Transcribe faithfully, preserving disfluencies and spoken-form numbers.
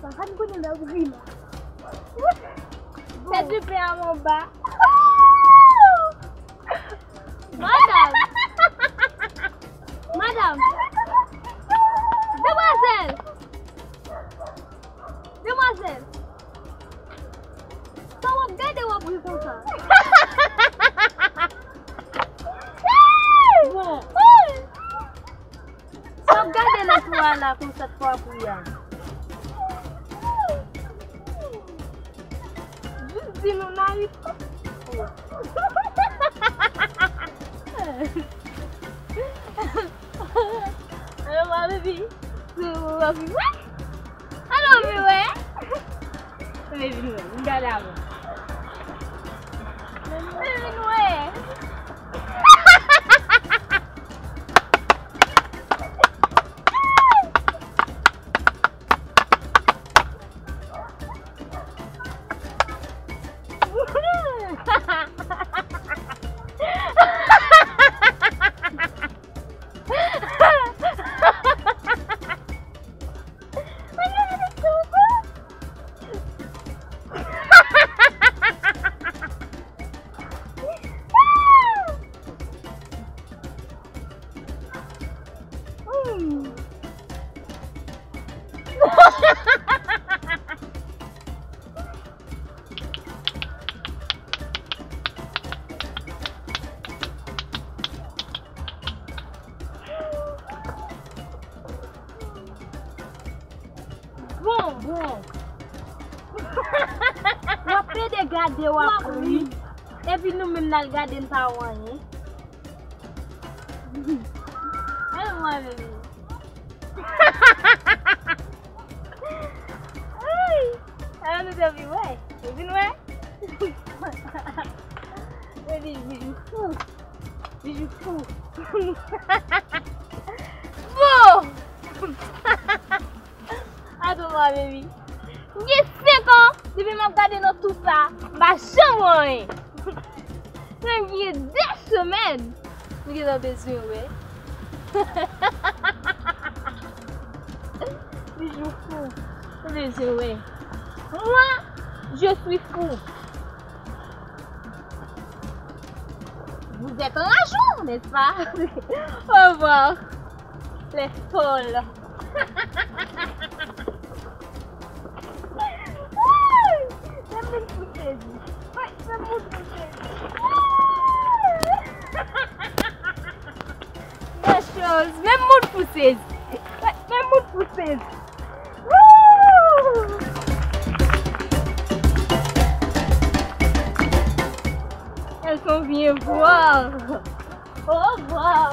Papa m konnen lè w ri la. Fè di pen an anba. Madanm! Madanm! Demwazèl! Demwazèl! Sa w ap gade w ap ri konsa? Bon. Sa w ap gade nan twou a la konsa twou ap ri a? Jis di nou n a ri. Alo, ma baby. Ou ap ri wè? Alo, mi wè. Baby, nou wè. M gade avè w. Baby, nou wè. Bon, bon. W ap plede gade, w ap ri. Epi nou menm n al gade, n pa wè anyen. Alo, ma baby. Ay! Alo, nou te vin wè. Ou vin wè? Baby, bijou fou. Bijou fou. Bon! Atann, ma baby. M gen senk an depi m ap gade nan twou sa, m pa janm wè anyen. Menm gen de semèn, m gentan bezwen wè. Bijou fou, m bezwen wè. Moi, je suis fou. Vous êtes rageant, n'est-ce pas? Au revoir. Les folles. Ay! Menm moun pou sezi. Ay, menm moun pou sezi. Ay! Bèl choz. Menm moun pou sezi. Ay, menm moun pou sezi. Wouh! Elles sont bien voir. Au revoir.